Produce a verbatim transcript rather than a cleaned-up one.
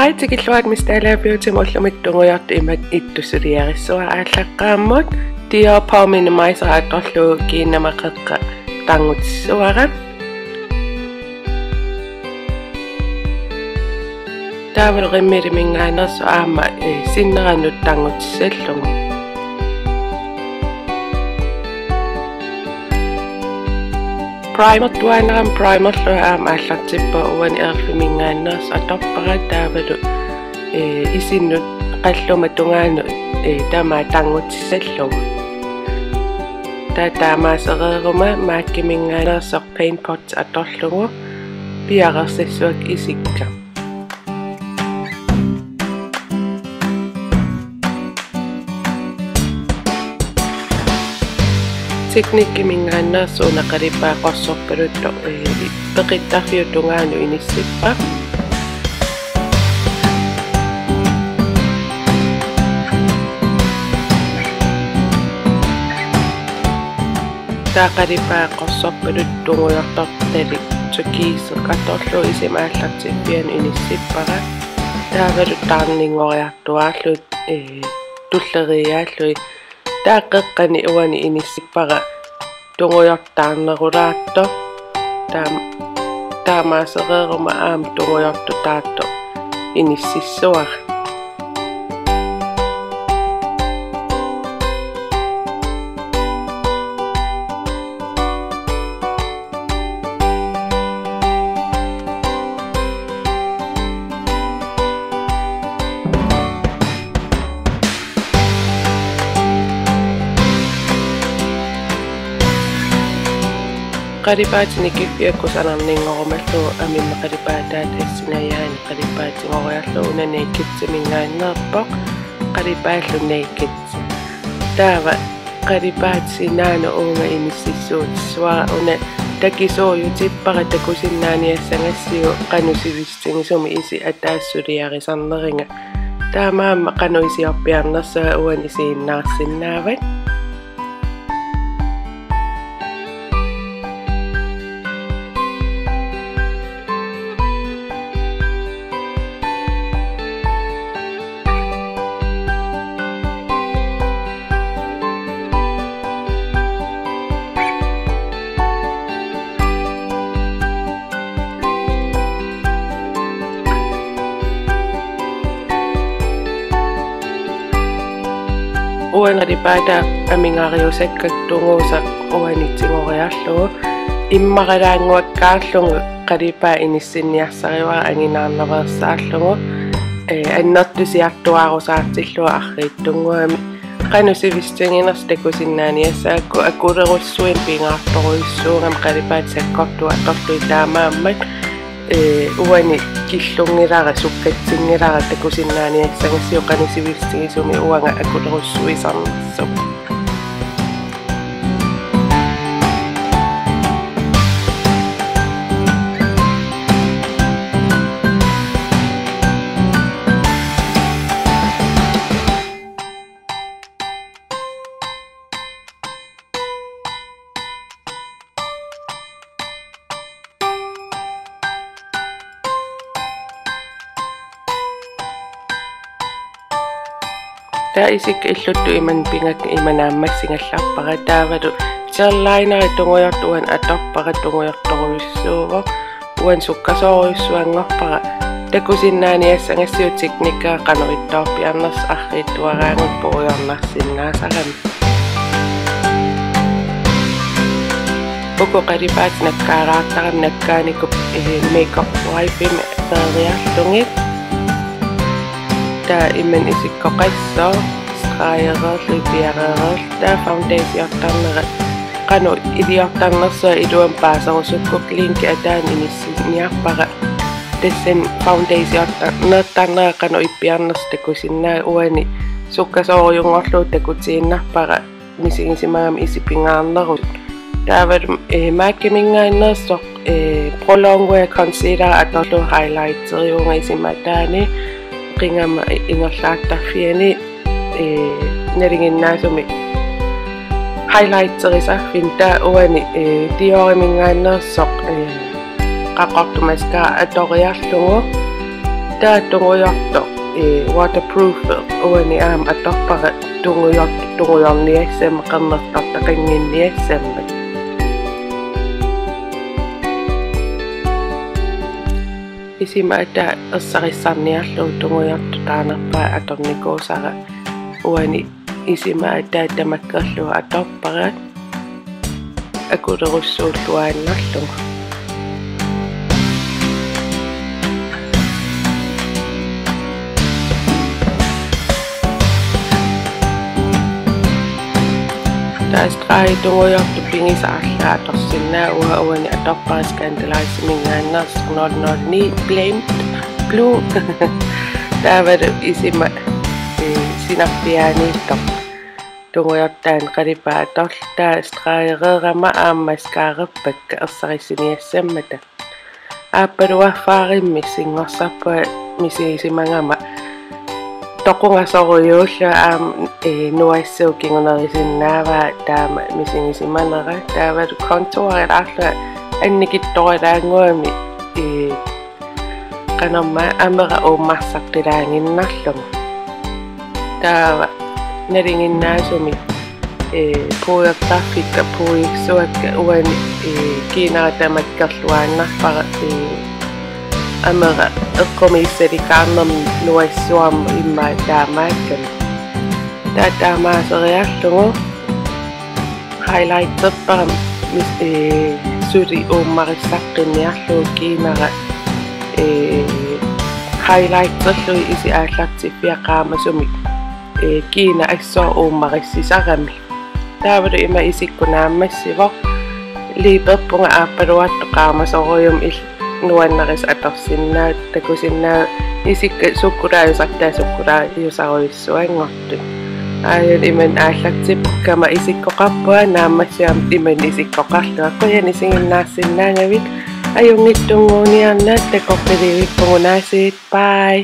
Hej, tikilluarit Miss Dalager Beautymut. Ullumi tungujortoq ima ittusuliarissavara aallaqqaammut. Dior Pore Minimizer atorlugu kiinnama qeqqa tarnutissavara. Taavalu Rimmeliminngaanneersoq aamma, eh, sinnerannut tarnutissallugu. Primertuaannarami primerlunga aamma aallartippunga, uani e.l.f.-iminngaanneersoq atorpara taavalu, eh, isinnut qalluma tungaanut, eh, tamaat tarnutissallugu. Taava taamaasereeruma MAC-iminngaanneersoq Paint Pot atorlugu piareersassuakka isikka. Techniciminngaanneersoq una qalipaat qorsorpaluttoq, eh, peqittarfiup tungaanut inissippara. Taava qalipaat qorsorpaluttoq tungujortortalik turkiisi atorlugu isima aallartiffianut inissippara. Taavalu taarninngoriartuaarlugu, eh, tulleriiaarlugu. Taava qeqqani uani inissippara tungujortoq taarnerulaartoq. Taam-, taamaasereeruma aamma tungujortoq taartoq inississavara. Qalipaatit nikiffiat kusanarninngorumallugu amima qalipaataata assingajaani qalipaatigoriarlugu, una Nakediminngaanneerpoq, qalipaallu Naked. Taava qalipaatit sinaanut uunga inississuutissavara, una takisuujutippara takusinnaaniassagassiuk qanoq sivisutigisumik isit ataaseq suliarisarneriga. Taamaammat qanoq isiorpiarnersunga uani isiginnaarsinnaavat. Uani qalipaataaq amigariusakka tunguusaq uani tigoriarlugu. Immaralaannguakkaarlugu qalipaat inissinniarsarivara anginaarnaveersaarlugu. Eh, annertusiartuaarusaartillugu arriitsunnguamik. Qanoq sivisutiginersoq takusinnaaniassagakku akulerussuineq pingaartorujussuugami qalipaatit sakkortuut atorlugit, taamaammat, eh, uani killunngilara, sukkatsinngilara takusinnaaniassagassiuk qanoq sivisutigisumik uanga akulerussuisarnersoq. Taava isikka illuttut imannak pigakka ima naammassigallarpara, taavalu gel lineri tungujortoq uani atorpara, tungujortorujussuuvoq. Uani sukkasoorujussuanngorpara. Takusinnaaniassagassiuk teknikkera qanoq ittoorpiarnersoq arriitsuaraangat puigornarsinnaasarami. Uku qalipaatit nakkaalaartaramik nakkaanikupput, eh, Makeup Wipemi peeriarlugit. Taava imannak isikkoqassaaq, stregereerlugit, piareereerlugit. Taava foundationertarnera qanoq iliortarnersunga iluamik paaserusukkukku linki ataanut inissinniarpara. Tassani foundationertarnera qanoq ippiarnersoq takusinnaavat. Uani sukkasoorujunngorlugu takutiinnarpara misigisimagami isit pingaarnerusut. Taavalu, eh, MAC-iminngaanneersoq, eh, Pro Longwear concealer atorlugu highlighteriuvunga isima ataani qingama ingerlaartarfiani, eh, nalinginnaasumik highlighterisarfimmik. Taava uani, eh, Dioriminngaanneersoq, eh, qaqortoq mascara atoriarlugu. Taava tungujortoq, ee, waterproof, uani aamma atorpara tungujortoq tungujorniassammat qernertortaqannginniassammat. Isima ataa ersarissarniarlugu tungujortoq taarnerpaaq atornikuusara uani isima ataa tamakkerlugu atorpara akulerussuulluaannarlugu. Taava stregi tungujortoq pigisaq arlaat atorsinnaavat, uanga uani atorpara Scandaleyes-iminngaanneersoq nul nul ni Blend Blue. Taavalu isima, ee, sinarpiaaniittoq tungujortaani qalipaatorluta, taava stregereerama aamma mascarerpakka ersarissiniassammata. Aappaluarfaarimmi singorsarpunga misigisimagama toqungasorujuullunga aamma, ee, nuassuup kingunerisinnaavaa taama misigisimanera, taavalu contourilaarlunga annikitsoralaannguamik, ee, qanormaa amera uummarsaqqilaannginnarlugu. Taava nalinginnaasumik, ee, puddertarfikka puigissavakka uani, ee, kiinara tamakkerluaannarpara, ee, amera eqqumiissalikaarnermik nuassuarmut immaqa taamaakkami. Taava taamaaseriarlugu highlighterpara mis-, ee, suli uummarissaqqinniarlugu kiinara, ee, highlighterlugit isit aallartiffiat qaamasumik, ee, kiinaq assut uummarissisarami. Taavalu ima isikkoq naammassivoq. Liiperpunga aappaluartoq qaamasorujummik il-, nuannarisat atorsinnaavat, takusinnaavat isikka sukkulaajusartai sukkulaajusarujussuanngortut. Aajuna imannak aallartippara, kama isikkoqarpunga naammassivarma imannak isikkoqarlunga. Qujanaq isiginnaarsinnaagavit, ajunngitsunnguuniarina, takoqqikkumaarpugut aasiit. Bye.